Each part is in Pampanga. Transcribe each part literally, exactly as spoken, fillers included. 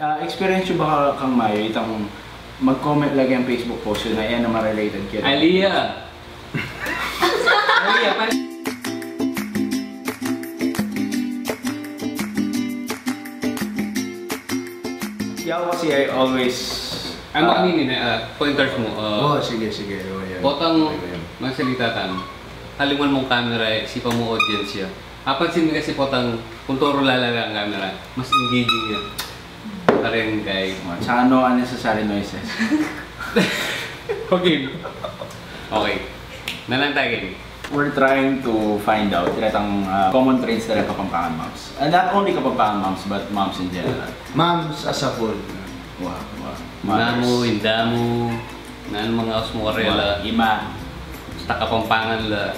Ah, experience yu ba kang Mayo, itang mag-comment lagi keng Facebook post yu na e na ma-related keta? Alia! Alia, pa- Yaku kasi, I always, Ay, ah, makanini na, ah, pointers mu, ah. Oh, sige, sige. Oh, yan. Potang, okay, yan, masalita tamu. Kalinguan mung kamera, e, isipan mu audience ya. Apansin mi kasi potang, kung toro lalawe ing kamera, mas engaging ya. Kareng guy. Tsaka no unnecessary noises. Okay. Okay. Nalang tayo, Gary. We're trying to find out keta itang, ah, common traits da reng Kapampangan moms. And not only Kapampangan moms, but moms in general. Moms as a whole. Wow, wow. Mothers. Namu, inda mu, nanu mang aus mu karela. Wow. Ima. Basta Kapampangan la,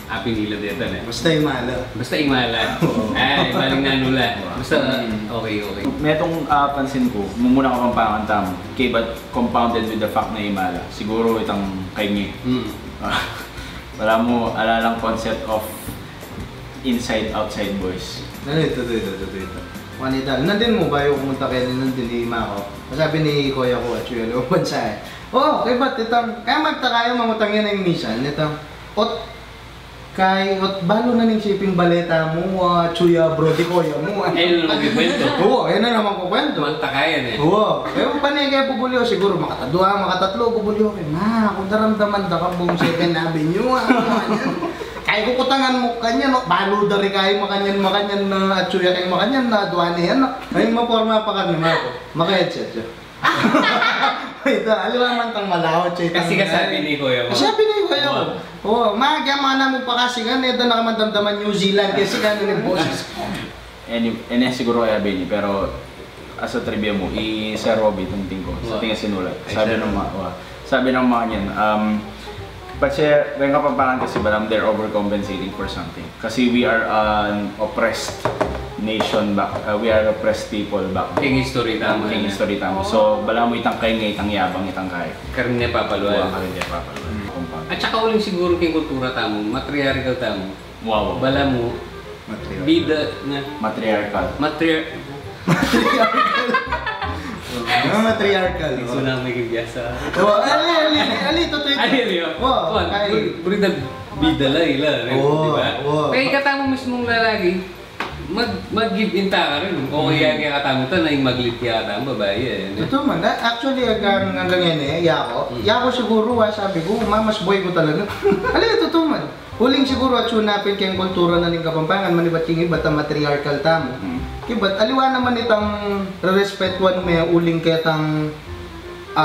apin ila deta, ne? Basta ima la. Basta ima la. Oo. Ay, baling nanu la. Wow. Basta, mm, okay, okay. Metung, ah, pansin ku, mumuna Kapampangan tamu. Kaybat compounded with the fact na ima la. Siguru itang kayni. Mm. Balamu ala lang concept of inside, outside boys. Nanu ita, ita, ita, ita, ita. Wanita, nandin mu bayu ku munta keni, nandin ima ku. Sabi ning kuya ku, atyu ya lumang bansa e. O, kaybat itang, kaya magtaka ya, mangutang ya ning misan, itang, ot, kay, ot, balu na ning siping bale tamu, atyu ya, bro, di kuya mu. E na naman kukwento. O, e na naman kukwento. Magtaka yan e. O, e, pane kaya bubulyu, siguru makatadwa, makatatlu, bubulyu ke. Na, kung daramdaman da kang buong Seventh Avenue, a, kaya kukutangan mu kanyan, no? Balu da ri kaya makanyan, makanyan na, atyu ya keng makanyan na, adwa ne yan, no? Ay, maporma pa kami, mako. Maka-headset ya. Ita, aliwa man tang malawa, che, kasi tang, kasabi ni kuya mu. Kasabi ni kuya mu. Wow. O, ma, kaya mana mu pa kasi kan, ita na ka man damdaman New Zealand, kasi kan, yung boses. Any, any siguro kaya bini, pero as a trivia mu, i Sir Robbie, itang tingko, sa, wow, tinga sinulat. Ay, sabi, sir, nung ma-, wa-, sabi nung makanyan, um, patse, reng Kapampangan kasi balamu they're overcompensating for something. Kasi we are an oppressed nation back, uh, we are oppressed people back then. Keng history tamu, keng history tamu. So, balamu itang kayni, itang yabang, itang kaya. Karin ne papaluan. Wa, karin ne papaluan. Hmm. Kumpang. At saka uling siguru keng kultura tamu, matriarchal tamu. Wow. Balamu, matriarchal, bida na. Matriarchal. Matriar- Matriarchal. Mga matriarchal, o. Gusto na may biasa. O, ali, ali, ali, totoo ito. Ali, ali, o. O, o, kay buri-, buri na bida la, ila, o, di ba? O. Kaya katamu mismung lalaki, mag-, mag-give in ta karin. O, kaya, kaya katamu ta, na yung mag-lead kaya katamu, babae, e. Totoo man. A-, actually, hanggang, hanggang yan, e, yaku. Hmm. Yaku siguro, a, sabi ku, mama's boy ku talaga. Ali, totoo man. Uling siguru atyu na pin keng kultura na ning Kapampangan, manibat king ibat a matriarchal tamu. Hmm. Kaybat, aliwa naman itang rerespetuan me uling ketang, a,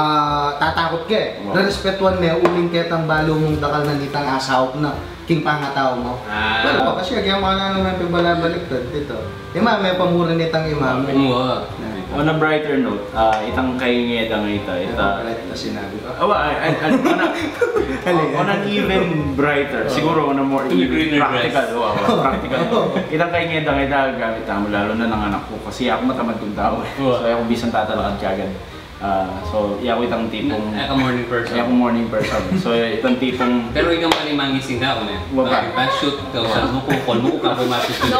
tatakut ke. Wow. Rerespetuan me uling ketang balu mung dakal na nitang asawap na king pangatau mu. A. Well, kasi agyan mu na naman pin balabaliktad dito. Ima, me pamuri nitang ima mu. Wa. On a brighter note, a, itang kayni da ngeta, ita. Ita, bright na sinabi ko. Awa, ay, ay, ay, on a, on an even brighter, siguro on a more even, practical, wa, wa, practical. Itang kayni da ngeta, gamit tamu, lalu na nang anak ku, kasi aku matamad kung tau e. Wa. So, aku bisan tatalakad kagad. A, so, yaku itang tipung, na, e ka morning person. Yaku morning person. So, itang tipung. Pero ika man mangising ka, ne? Wa pa. Bakit pa? Shoot ka, wa, sa mukukol mu ka, bumatis ka.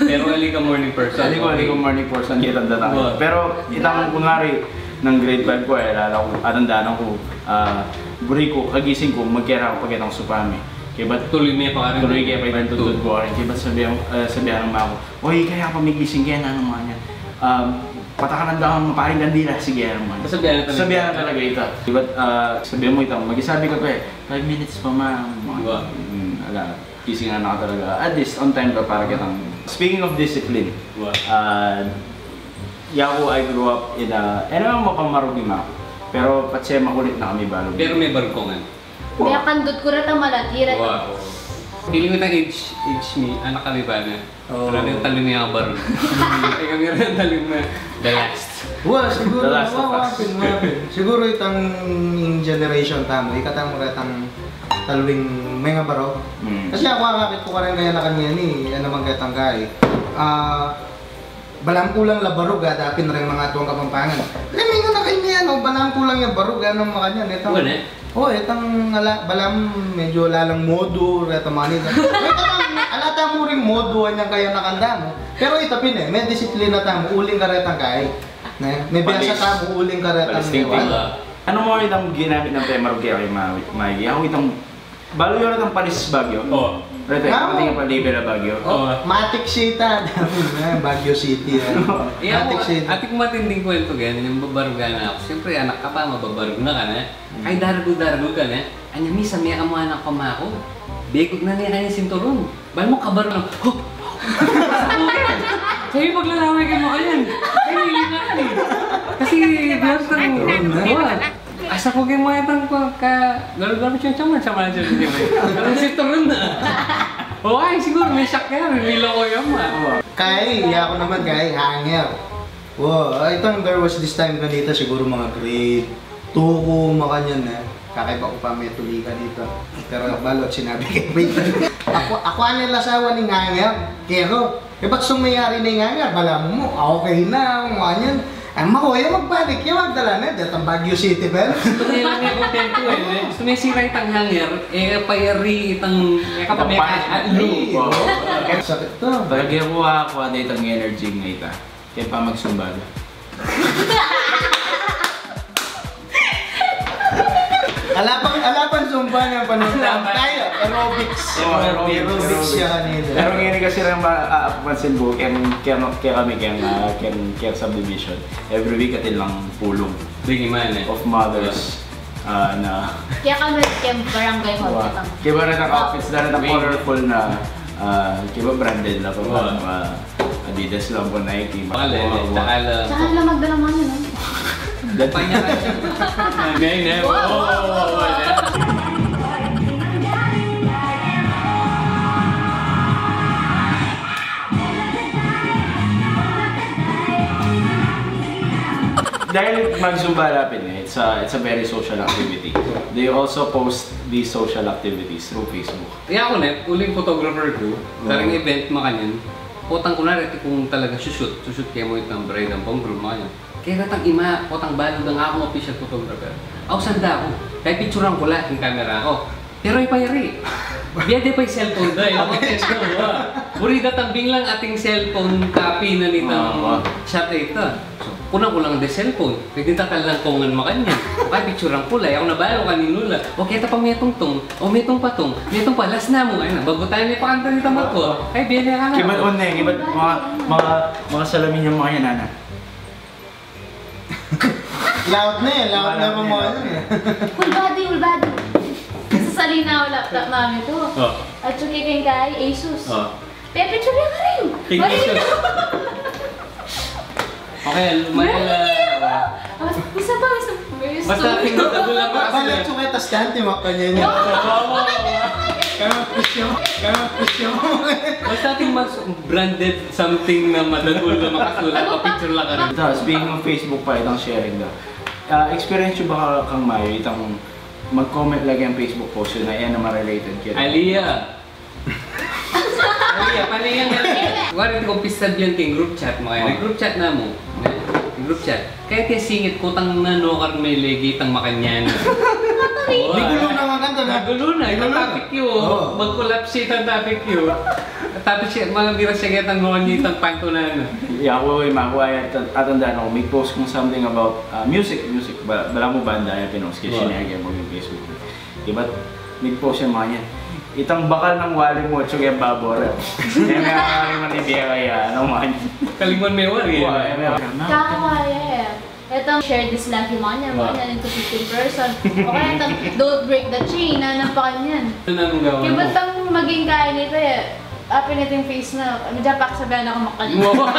Pero ali ka morning person. Ali ku, ali ku morning person, ketang datang. Wa. Pero itang kunwari, nang grade five ku, e, lala ku, atandanan ku, a, buri ku, kagising ku, magkera ku pa ketang supami. Kaybat tuloy me pa karin. Tuloy ke pa itang tudtud ku karin. Kaybat sabihan, e, sabihan nang ama ku, "Oy, kaya pa migising ke, nanu mu yan? Um, patakaran da kang maparing kandila." Sige, nanu mu yan. Sabihan na talaga. Sabihan na talaga ita. Kaybat, a, sabihan mu itang, "Magisabi ka pa e. Five minutes pa, ma." Wa. Mm, ala. Gising na ka talaga. At least, on time ka para ketang. Speaking of discipline, wa, a, yaku, I grew up in a, e naman mapamarugi ma. Pero patse makulit na kami balu. Pero me barug ku ngan. Wa. Kaya pandut ku reta malati reta. Wa. Feeling ku itang age, age mi, anak kami bana. O. Pero itang talim mi a barug. E kami reta talim mi. The last. Wa, siguru, wa, wa pin, wa pin. Siguru itang generation tamu, ikatamu retang talwing mengabarug. Hmm. Kasi aku, akakit ku karin kaya na kanyan e, e naman ketang kay. A, balamu kulang la barug, a, dapin reng mangatuang Kapampangan. Kaya minsan na kaya ni, ano, balamu kulang ya barug, a, nanu mu kanyan, itang. Wa, e? O, itang ala, balamu medyu ala lang modu, reta manit. Ala tamu ring modu, anyang kayanakan tamu. Pero ita pin e, me disiplina tamu, uling karetang kay. Ne? May biasa tamu uling karetang liwat. Palis tingting. Ano mu itang ginamit nang pemarugya kay Mayi? Ako itang balu yu itang palis Baguio. O. Rete, ah, pati yung palibel a Baguio. O, Matic City. Dami na, Baguio City, ah. Matic City. Atin matinding kwento, ganyan, yung babarugan na ako. Siyempre, anak ka pa, mababarug na ka na. Ay, daragul-daragul ka na. Anya, misa, miyakamuha na kamaku. Begot na niya kanya sinturon. Bal mu kabaru na, "Huh!" Sabi, "Paglalaway kayu makanyan." Ay, naiingat eh. Kasi, biyas ng, wa. Asa ku kaya matang ku ka, lalu-lalu siya, siya man, siya man, siya man. Pero sinturon na. O, ay, siguro, may shock yan. Niloko yan, ma. Kay, iya ku naman, kay, hanger. Wa, ay, itang there was this time kanita, siguro mga grade two ku, makanyan, e. Kakaiba ku pa, metulikan ita. Pero balu at sinabi kay Pete. Aku, aku anay lasawan ning hanger. Kaya ku, e, ba't sumayari na ing hanger? Balamu mu, okay na, makanyan. Ay, makuya magbalik, kaya magdala na, datang Baguio City, ben. Gusto niya lang yung kontento, e. Gusto niya sira itang hanger, e, payari itang, e, kapag may, itang pa-, at loob. Sakit to. Lagi aku, ah, kuha na itang energy ng ita. Kaya pa magsumba na. Ala pang, ala pang zumba na panahon. Ala pa. Tayo, aerobics. O, aerobics. Aerobics siya kanina. Pero ngayon kasi lang ma-, ah, mapansin ko, kaya, kaya, kaya kami, kaya, ah, kaya, kaya subdivision. Every week, atin lang pulong. Bigay man, e. Of mothers. Ah, na. Kaya kami, kaya barangay hall, wa, kaya kami. Kaya ba rin ang outfits na rin ang colorful na, ah, kaya ba branded na pa ba? Wa. Ah, Adidas lang po, Nike. Bakal e, wa, wa. Tsaka lang. Tsaka lang magdala mo yun, no? Panya ka siya. Ngayon, e. Wa, wa, wa, wa, wa. Dahil magsumba lapin e, it's a, it's a very social activity. Do you also post these social activities through Facebook? Iya ku, ne, uling photographer ku, karing event makanyan, potang kunwari, atin kung talaga shoot, shoot kaya mu itang bride ampong groom makanyan. Kaya datang ima, potang balu dang akung official photographer. Ausan da ku, kaya picturan ku la king camera ku. Pero e payari. Bia de pa ing cellphone da, e. Buri datang binglang ating cellphone copy na nitang shot ita. So, kunan ku lang de cellphone. Pwede ta kalang kongan makanyan. Kaya picturan ku la, e ku na balu kaninu la. O, keta pa metung tung, o metung pa tung, metung pa, last na mu, ay na, bagu tamu ne pakanta nitang matwa. Ay, bia ne ka na. Kibat on ne, kibat mga, mga, mga salamin yang makanyan, ana. Laut na e, laut na pa mo yan e. Hulbadi, hulbadi. Sasali na ako laptop mami ko. O. At saka kay Asus. O. Pepicture ka rin. Kay Asus. Okay, lumaya na. Isa pa, isa pa. Basta ating matagul lang. Basta ating matagul lang. Kaya presyo, kaya presyo. Basta ating mas branded something na matagul na makasulat, pa-picture lang ka rin. Ita, speaking of Facebook pa, itang sharing na. Ah, experience yu ba kang Mayi, itang mag-comment lagi ing Facebook post yu na, e na ma-related kaya? Aliya. Ay, paliyan na. Wari ti ku pisabyan king group chat, makanyan. O. Group chat namu. Group chat. Kaya ti singit ku tang nanu kar me legi tang makanyan. Migulo na nga kanta na. Migulo na. Itang topic yu. O. Mag-collapse itang topic yu. Topic siya, mga bira siya kaya tang nuan itang pantunan. Iya ku, ima ku, ay, at-, atandaan ku, may post kung something about, ah, music, music. Ba-, balamu banda ya pinost ke, shinare ke mu king Facebook. Ibat, nag-post yang makanyan. Itang bakal nang wali mu, atsu keng babo re. E me wari manibie kaya, ano man. Kalinguan me wari, e. Wa, e me wari. Kakawaya, e. Itang share this life, yung makanyan, makanyan, into fifteen person. O kaya itang don't break the chain, na napakanyan. Ano nang gawa mo? Ibat tang maging kaya nito, e. Apin ito ing face na, medya paksabihan aku makanyan. Wow.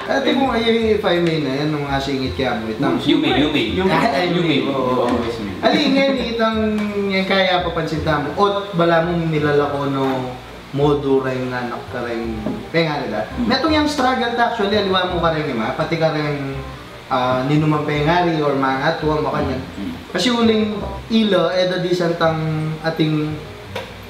Ate mo, ay, if I may na, yan ang mga singit kaya mo, itang Yume, Yume. Yume. Ay, ay, Yume. Yume. Oo, oo. Always Yume. Ali, ngayon, itang, yan kaya papansin tamu, ot, balamu milalako no modo reng anak kareng, reng ano da. Hmm. Metung yang struggle ta, actually, aliwa mu kareng ima, pati kareng ah, ninuman pengari or mga atuang makanyan. Mm. Kasi uling ila, e da disan tang ating,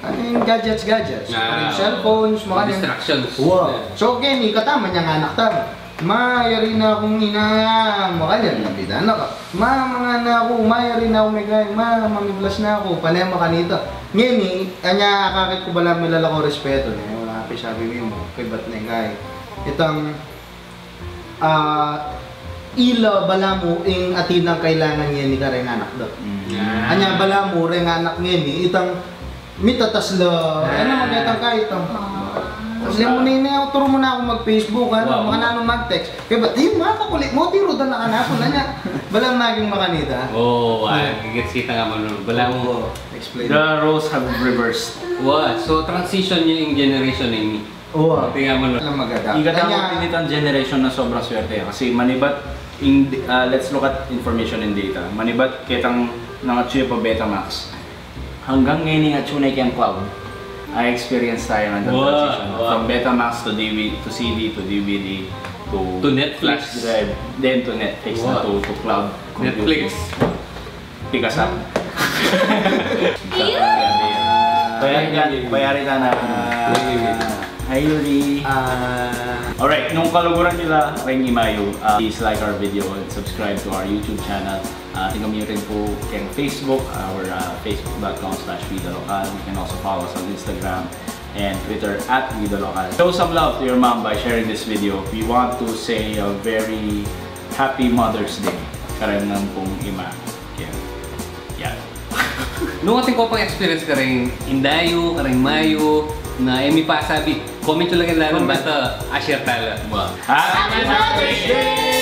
ating gadgets, gadgets. Ah, cellphones, makanyan. Distractions. Wa. Yeah. So, keni, kataman yang anak tamu. Ma, yari na kung ina, makanyan, lapitan na ka. Ma, mga anak ku, ma, yari na kung megan, ma, mamiblas na ku, pane makanita. Ngeni, anya akakit ku bala milalako respeto, ne, wala, pisabi mi mu, kaybat ne, kay. Itang, ah, Ila balamu ing atin nang kailangan ngeni kareng anak da. Anya balamu reng anak ngeni, itang mitatas la, ano, magketang ka itang. Problema mu na ini, turu mu na aku mag-Facebook, ano, makananu mag-text. Kaya ba't, eh, makakulit mu, tiru da na kanaku na niya. Balamu maging makanita. Oo, ah, gigits kita nga, Manolo. Balamu. Oo, explain. The roles have reversed. Wa, so transition ing generation ini. Oo. Tingnan mo na. Alam, maganda. Ika tama. Kanya, pinitang generation na sobrang swerte kasi manibat in, ah, let's look at information and data. Manibat ketang nangatsu ya pa Betamax. Hanggang ngeni atsu na keng cloud. I experience tayo ng transition. Wow. From Betamax to D V D, to C D, to D V D, to Netflix. Flash drive, then to Netflix, na to, to cloud computing. Netflix. Pick us up. Ayun! Payari ka, payari ka na. Hi, Yuri. Ah. Alright, nung kaluguran nila, reng imayu, uh, please like our video and subscribe to our YouTube channel. Uh, tingnan niyo rin po keng Facebook, our, uh, facebook dot com slash vida local. You can also follow us on Instagram and Twitter at Vida Local. Show some love to your mom by sharing this video. We want to say a very happy Mother's Day. Kareng ampong ima. Yan. Yan. Nung atin ko pang experience kareng indayu, kareng mayu, na e mi pasabi, comment yu la keng laman. Comment. Basta, ah, share tala. Happy Mother's Day!